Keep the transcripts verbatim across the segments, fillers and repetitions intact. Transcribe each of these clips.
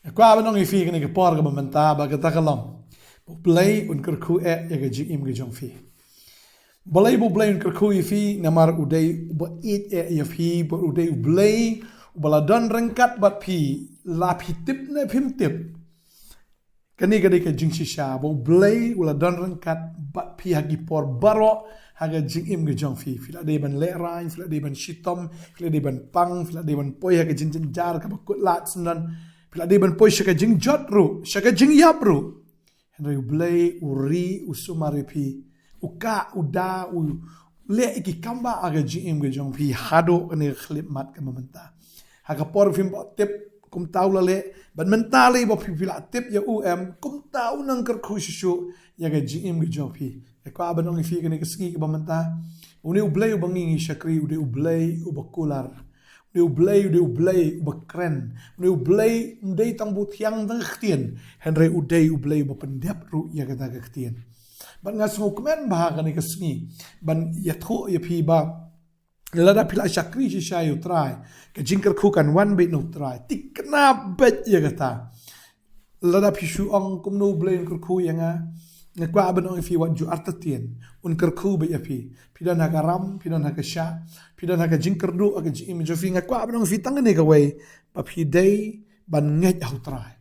Nga kwah ban ong ïa phi kane ka por kaba mynta ba kata ka long ba U Blei un kyrkhu eh ïa ka jingim ka jong phi. Balei ba U Blei un kyrkhu ïa phi? Namar u dei uba ïeit eh ïa phi, ba u dei U Blei uba la don ryngkat bad phi, la phi tip ne phim tip. Kane ka dei ka jingshisha ba U Blei u la don ryngkat bad phi ha ki por baroh ha ka jingim ka jong phi. Phi la dei ban lehraiñ, phi la dei ban shitom, phi la dei ban pang, phi la dei ban poi ha ka jingjynjar kaba kut lad syndon, phi la dei ban poi sha ka jingjot ruh, sha ka jingïap ruh. Hynrei U Blei u ri, u sumar ïa phi, u kah, u da, u leh ïa ki kambah ha ka jingim ka jong phi haduh kane ka khyllipmat kaba mynta. Ha ka por phim pat tip kumta u la leh, bad mynta lei ba phi, phi la tip ïa u em, kumta un nang kyrkhu shuh shuh ïa ka jingim ka jong phi. Nga kwah ban ong ïa phi kane ka sngi kaba mynta, une U Blei uba ngi ngi shakri u dei U Blei uba kular. U dei U Blei, u dei U Blei uba kren. U dei U Blei, um dei tang ba u thiang tang ka ktien, hynrei u dei U Blei uba pyndep ruh ïa kata ka ktien. Bad nga sngewkmen bha kane ka sngi ban ïathuh ïa phi ba lada phi la shakri shisha ïa U Trai, ka jingkyrkhu kan wan beit na U Trai. Thikna beit ïa kata. Lada phi shu ong kumno U Blei un kyrkhu ïa nga, nga kwah ban ong ïa phi wat ju artatien, un kyrkhu beit ïa phi. Phi don ha ka ram, phi don ha ka shah, phi don ha ka jingkyrduh ha ka jingim jong phi, nga kwah ban ong ïa phi tang kane kawei, ba phi dei ban ngeit ha U Trai.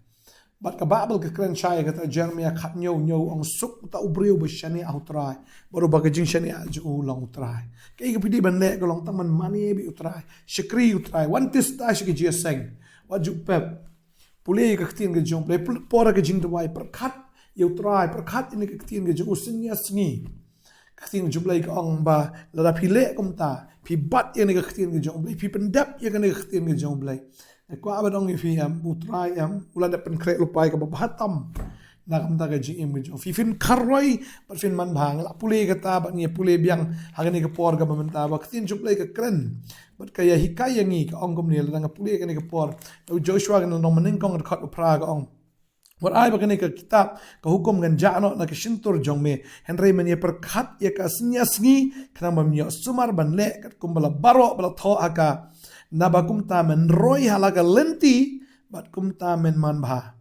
Bad ka Baibl ka kren shai ïa kata, Jeremaïah khathynñiew hynñiew ong, suk uta u briew uba shaniah ha U Trai, bad uba ka jingshaniah jong u long U Trai. Kaei ka phi dei ban leh ka long tang ban mane beit ïa U Trai, shakri ïa U Trai, wan tista sha ka jingïaseng, wat ju pep. Pule ïa ka ktien ka jong U Blei, pule por ha ka jingduwai, pyrkhat ïa U Trai, pyrkhat ïa kane ka ktien ka jong u synñia sngi. Ka ktien ka jong U Blei ka ong ba lada phi leh kumta, phi bat ïa kane ka ktien ka jong U Blei, phi pyndep ïa kane ka ktien ka jong U Blei, nga kwah ban ong ïa phi em, U Trai em u la dep pynkhreh lypa ïa kaba bha tam na ka bynta ka jingim ka jong phi. Phin kharoi bad phin manbha. Nga la pule kata bad ngi pule biang ha kane ka por kaba mynta ba ka ktien jong U Blei ka kren bad ka ïahikai ïa ngi, ka ong kumne, lada nga pule kane ka por, u Joshua ka lynnong banyngkong, dkhot ba phra, ka ong, wat ai ba kane ka kitab ka hukum kan jah noh na ka shyntur jong me, hynrei men ïa pyrkhat ïa ka synñia sngi, khnang ba men ïoh sumar ban leh katkum ba la baroh ba la thoh ha ka. Naba kumta men roi ha la ka lynti bad kumta men manbha.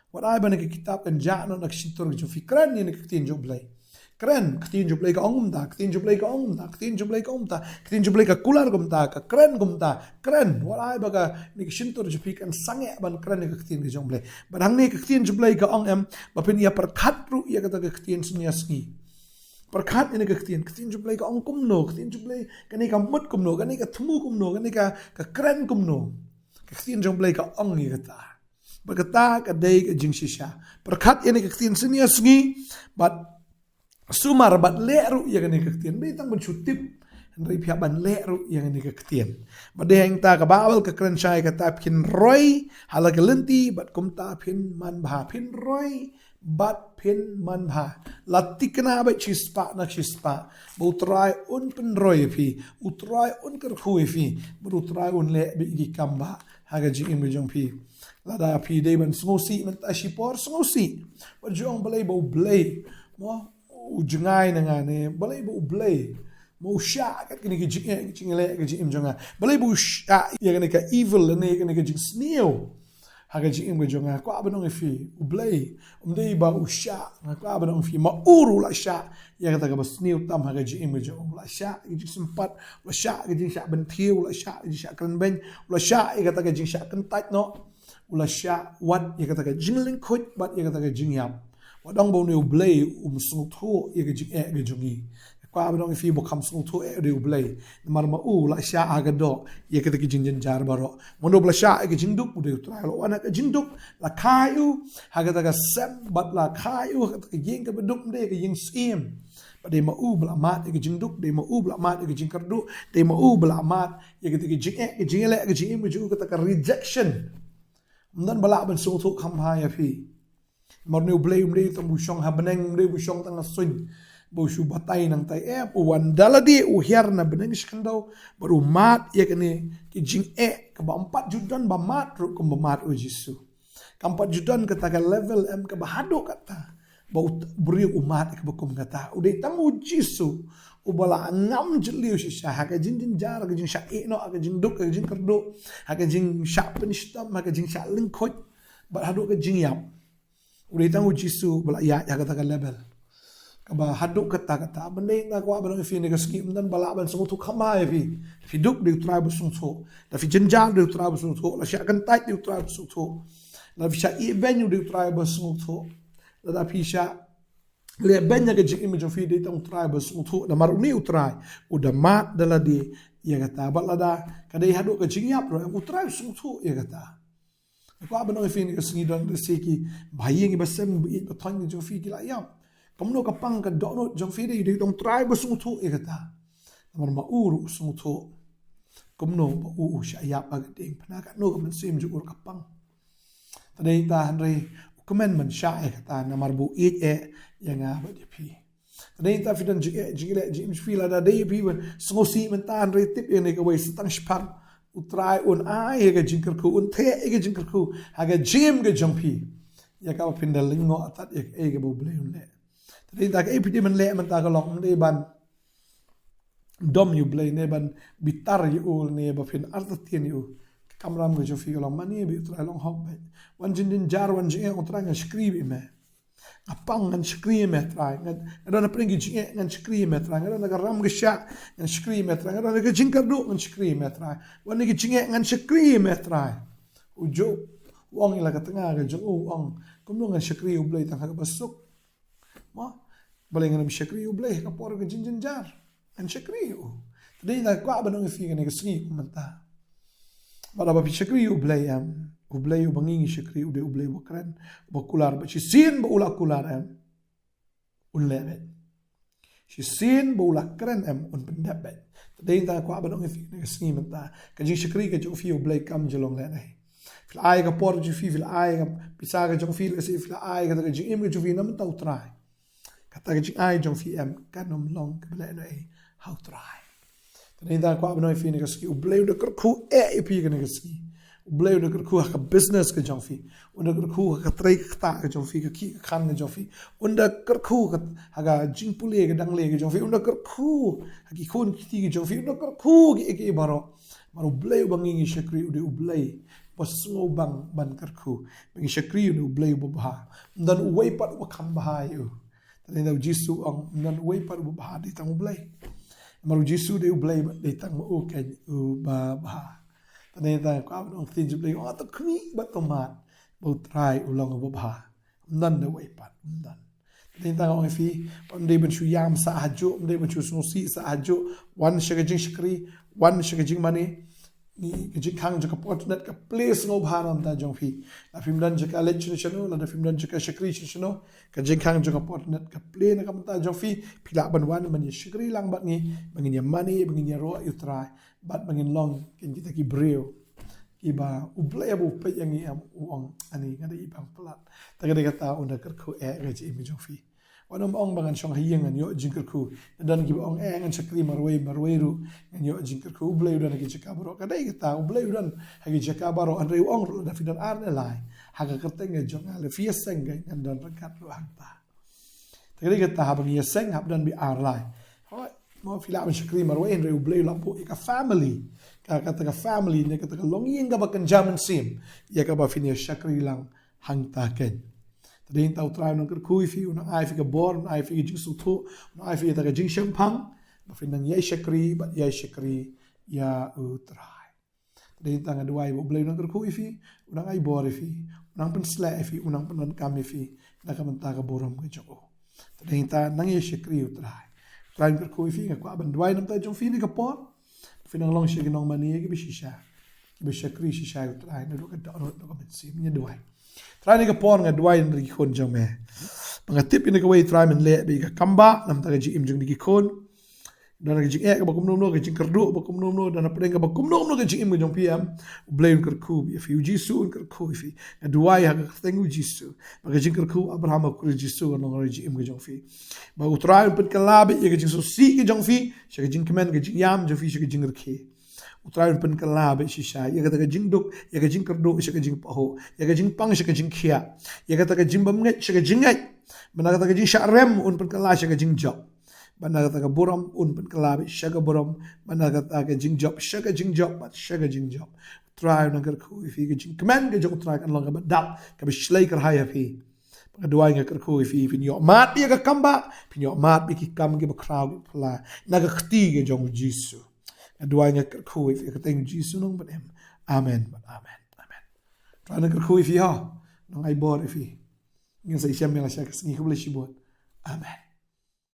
Wat ai ba kane ka kitab kan jah noh na ka shyntur jong phi. Kren ïa kane ka ktien jong U Blei. Kren, ka ktien jong U Blei ka ong kumta, ka ktien jong U Blei ka ong kumta, ka ktien jong U Blei ka ong kumta, ka ktien jong U Blei ka kular kumta, ka kren kumta. Kren, wat ai ba kane ka shyntur jong phi kan sangeh ban kren ïa ka ktien ka jong U Blei. Bad hangne ka ktien jong U Blei ka ong em, ba phin ïa pyrkhat ruh ïa kata ka ktien synñia sngi. Pyrkhat ïa kane ka ktien, ka ktien jong U Blei ka ong kumno, ka ktien jong U Blei kane ka mut kumno, kane ka thmu kumno, kane ka, ka kren kumno. Ka ktien jong U Blei ka ong ïa kata. Bad kata ka dei ka jingshisha. Pyrkhat ïa kane ka ktien synñia sngi, bad sumar bad leh ruh ïa kane ka ktien. Ym dei tang ban shu tip, hynrei phi hap ban leh ruh ïa kane ka ktien. Bad dei hangta ka Baibl ka kren shai kata, phin roi ha la ka lynti bad kumta phin manbha. Phin roi bad phin manbha. La thikna beit shispah na shispah ba U Trai un pynroi ïa phi, U Trai un kyrkhu ïa phi, bad U Trai un leh beit ïa ki kambah ha ka jingim ka jong phi. Lada phi dei ban sngewsih mynta shipor, sngewsih. Wat ju ong balei ba U Blei, mo, u jngai na nga, ne balei ba U Blei, mo, u shah kat kine ki jingeh, ki jingleh, ki jingim jong nga. Balei ba u shah ïa kane ka evil, ne kane ka jingsniew ha ka jingim ka jong nga. Kwah ban ong ïa phi, U Blei um dei ba u shah. Nga kwah ban ong ïa phi, ma u ruh u la shah ïa kata kaba sniew tam ha ka jingim ka jong u. U la shah ïa ka jingsympat, u la shah ïa ka jingshah bynthiew, u la shah ïa ka jingshah kren beiñ, u la shah ïa kata ka jingshah kyntait noh, u la shah wat ïa kata ka jinglyngkhuit bad ïa kata ka jingïap. Wat ong ba une U Blei um sngewthuh ïa ka jingeh ka jong ngi. Kwah ban ong ïa phi, ba kham sngewthuh eh u dei U Blei. Namar ma u la shah ha ka doh ïa kata ka jingjynjar baroh. Mano ba la shah ïa ka jingduk? U dei U Trai. La wan ha ka jingduk, la kha ïa u ha kata ka sem, bad la kha ïa u ha kata ka ïing kaba duk, ym dei ka ïing syiem. Bad dei ma u ba la mad ïa ka jingduk, dei ma u ba la mad ïa ka jingkyrduh, dei ma u ba la mad ïa kata ka jingeh, ka jingeh, ka jingim ka jong u, kata ka rejection. Ym don ba lah ban sngewthuh kham bha ïa phi. Namar une U Blei um dei tang ba u shong ha bneng, um dei ba u shong tang ha suiñ ba u shu batai nangtai. Eh, u wan da lade, u hiar na bneng sha khyndew bad u mad ïa kane ka jingeh kaba ym pat ju don ba mad ruh kumba mad u Jisu. Kam pat ju don kata ka level em kaba haduh kata ba u t-, briew u mad ïa kaba kum kata. U dei tang u Jisu uba la ngam jylliew shisha ha ka jingjynjar, ha ka jingshah ïehnoh, ha ka jingduk, ha ka jingkyrduh, ha ka jingshah pynshitom, ha ka jingshah lyngkhuit. Bad haduh ka jingïap, u dei tang u Jisu ba la ïaid ha kata ka level. Kaba haduh katta katta, ban dei nga kwah ban ong ïa phi kane ka sngi, ym don ba lah ban sngewthuh khamma ïa phi. Phi duk, dei u Trai ba sngewthuh. Lada phi jynjar, dei u Trai ba sngewthuh. Lada phi shah kyntait, dei u Trai ba sngewthuh. Lada phi shah ïehbeiñ, dei u Trai ba sngewthuh. Lada phi shah lehbeiñ ïa ka jingim jong phi, dei tang u Trai ba sngewthuh. Namar une u Trai u da mad da lade ïa kata. Bad lada ka dei haduh ka jingïap ruh, u Trai u sngewthuh ïa kata. Nga kwah ban ong ïa phi kane ka sngi, don lehse kiba ha ïing kiba sem, ba ïeit ba thoiñ ki jong phi ki la ïap. Kumno ka pang ka dohnud jong phi, dei, dei tang u Trai ba sngewthuh ïa kata. Namar ma u ruh u sngewthuh. Kumno ba u u shah ïap ha ka ding, phna katno ka mynsiem jong u ruh ka pang. Te dei ta hynrei u kmen ban shah ïa kata namar ba u ïeit eh ïa nga bad ïa phi. Te dei ta phi don jingeh, jingeh, jingeh, phi lada dei phi ban sngewsih mynta, hynrei tip ïa kane kawei, sa tang shiphang u Trai un ai ïa ka jingkyrkhu, un theh ïa ka jingkyrkhu ha ka jingim ka jong phi. Ïa kaba phin da lyngngoh tad ïa kaei kaba U Blei un leh. Te dei ta kaei phi dei ban leh mynta ka long, ym dei ban dom ïa U Blei ne ban bitar ïa u ne ba phin artatien ïa u. Ka kamram ka jong phi ka long mane beit, U Trai, long hok beit. Wan jingjynjar, wan jingeh, U Trai, ngan shakri beit ïa me. Nga pang, ngan shakri ïa me Trai. Nga, nga don ha pdeng ki jingeh, ngan shakri ïa me Trai. Nga don ha ka ram ka shah, ngan shakri ïa me Trai. Nga don ha ka jingkyrduh, ngan shakri ïa me Trai. Wan ha ka jingeh, ngan shakri ïa me Trai. U Job u ong ïa la ka tnga ka jong u, u ong, kumno ngan shakri ïa U Blei tang ha kaba suk? Mo, balei ngam shakri ïa U Blei ha ka por ka jingjynjar? Ngan shakri ïa u. Te dei nga kwah ban ong ïa phi kane ka sngi kumta. Bad haba phi shakri ïa U Blei em, U Blei uba ngi ngi shakri u dei U Blei uba kren, uba kular, bad shisien ba u la kular em, un leh beit. Shisien ba u la kren em, un pyndep beit. Te dei nga kwah ban ong ïa phi kane ka sngi mynta, ka jingshakri ka jong phi ïa U Blei kam ju long lehnohei. Phi la ai ka por jong phi, phi la ai ka pisa ka jong phi, lehse phi la ai kata ka jingim ka jong phi na bynta U Trai. Kata ka jingai jong phi em, kan ym long kaba lehnohei ha U Trai. Te dei nga kwah ban ong ïa phi kane ka sngi, U Blei u da kyrkhu eh ïa phi kane ka sngi. U Blei u da kyrkhu ha ka business ka jong phi. U da kyrkhu ha ka trei ka ktah ka jong phi, ka khih ka khan ka jong phi. U da kyrkhu ha ka, ha ka jingpule ka dangle ka jong phi. U da kyrkhu ha ki khun ki kti ka jong phi. U da kyrkhu kiei kiei baroh. Namar U Blei uba ngi ngi shakri u dei U Blei uba sngewbang ban kyrkhu. Ba ngi shakri u dei U Blei uba bha. Ym don uwei pat uba kham bha ïa u. Te dei u Jisu u ong, ym don uwei pat uba bha, dei tang U Blei. Namar u Jisu dei U Blei, dei tang ma u keiñ uba bha. Te dei tang, ka ong ktien jong U Blei, ong to khmih bad to mad ba U Trai u long uba bha. Ym don da uwei pat, ym don. Te dei tang ong ïa phi, ym dei ban shu ïam sah hajuh, ym dei ban shu sngewsih sah hajuh, wan sha ka jingshakri, wan sha ka jingmane. Ngi, ka jingkhang jong ka por internet ka plie sngewbha na ka bynta jong phi. Lada phim don jaka leit shano shano, lada phim don jaka shakri shano shano, ka jingkhang jong ka por internet ka plie na ka bynta jong phi. Phi lah ban wan ban ïa shakri lang bad ngi, ba ngin ïa mane, ba ngin ïaroh ïa U Trai, bad ba ngin long kin kita ki briew kiba U Blei haba u peit ïa ngi em u ong, ani nga dei i bang palat. Te ka dei kata, un da kyrkhu eh ha ka jingim jong phi. Wat nym ong ba ngan shong ha ïing ngan ïoh jingkyrkhu. Don kiba ong, eh, ngan shakri marwei marwei ruh ngan ïoh jingkyrkhu. U Blei u don ha ki jaka baroh. Ka dei kata, U Blei u don ha ki jaka baroh. Hynrei u ong ruh, lada phi don ar ne lai ha ka kyrteng ka jong nga, lada phi ïaseng, ngan don ryngkat ruh hangta. Te ka dei kata, haba ngi ïaseng hap don beit ar lai. Hooid, mo, phi lah ban shakri marwei, hynrei U Blei u la buh ïa ka family. Ka, kata ka family ne kata ka longïing kaba kynja mynsiem ïa kaba phin ïa shakri lang hangta keiñ. Te dei ta, U Trai un nang kyrkhu ïa phi, un nang ai phi ka bor, un ai phi ka jingsngewthuh, un ai phi kata ka jingshemphang ba phin nang ïai shakri bad ïai shakri ïa U Trai. Te dei ta, nga duwai ba U Blei un nang kyrkhu ïa phi, un nang ai bor ïa phi, un nang pynshlur ïa phi, un nang pyndonkam ïa phi na ka bynta ka burom ka jong u. Te dei ta, nang ïai shakri ïa U Trai. U Trai un kyrkhu ïa phi. Nga kwah ban duwai na ka bynta jong phi ha kane ka por. Phin nang long sha ki nongmane kiba shisha, kiba shakri shisha ïa U Trai naduh ka dohnud, naduh ka mynsiem. Ngin duwai. Trai, ha kane ka por nga duwai na ki khun jong me. Ba nga tip ïa kawei, Trai, men leh bad ka kambah na ka bynta ka jingim jong ki khun. Don ka jingeh kaba kumno kumno, ka jingkyrduh ba kumno kumno, don ha pdeng kaba kumno kumno ka jingim ka jong phi em, U Blei un kyrkhu ïa phi, U Jisu un kyrkhu ïa phi. Nga duwai ha ka kyrteng U Jisu ba ka jingkyrkhu Abraham, ka kyrkhu Jisu kan long ha ka jingim ka jong phi. Ba U Trai un pynkylla beit ïa ka jingsngewsih ka jong phi sha ka jingkmen, ka jingïam jong phi sha ka jingrkhie. U Trai un pynkylla beit shisha ïa kata ka jingduk, ïa ka jingkyrduh sha ka jingpahuh, ïa ka jingpang sha ka jingkhiah, ïa kata ka jingbymngeit sha ka jingngeit. Bad na kata ka jingshah rem un pynkylla sha ka jingjop. Bad na kata ka burom un pynkylla beit sha ka burom. Bad na kata ka jingjop sha ka jingjop, bad sha ka jingjop. Trai, nga kyrkhu ïa phi, ka jingkmen ka jong U Trai kan long kaba dap, kaba shlei kyrhai ïa phi. Nga duwai, nga kyrkhu ïa phi, phin ïoh mad ïa ka kam ba, phin ïoh mad ïa ki kam kiba khraw kiba phylla na ka kti ka jong U Jisu. Nga duwai, nga kyrkhu ïa phi ha ka kyrteng U Jisu nongpynim. Amen. Amen. Amen. Trai, nga kyrkhu ïa phi, ha. Nang ai bor ïa phi. Ngin sa ïashem ïa la sha ka sngi. Khublei shibun. Amen.